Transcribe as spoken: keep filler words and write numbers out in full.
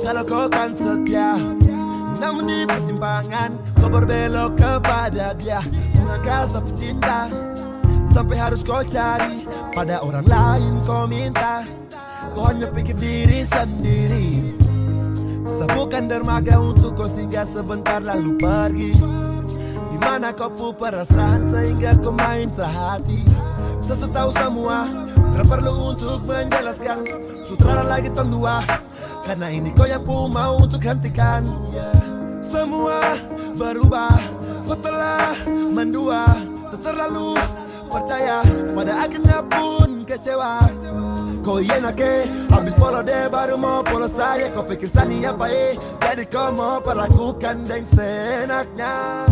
Kalo ko kan setia, namun di persimpangan ko berbelok kepada dia. Pung angka sapu cinta, sampe harus ko cari pada orang lain ko minta. Ko hanya pikir diri sendiri. Sabukan dermaga untuk ko singgah sebentar lalu pergi. Di mana ko pu perasaan sehingga ko main sehati. Sa su tau samua, tra perlu untuk menjelaskan. Su tra ada lagi tong dua. Karna ini ko yang pu mau untuk hentikan. Samua barubah, ko telah mandua. Sa terlalu percaya, pada akhirnya pun kecewa. Ko iya nake, abis polo de baru mo polo saya. Ko pikir sani apa e, jadi ko mo perlakukan deng seenaknya.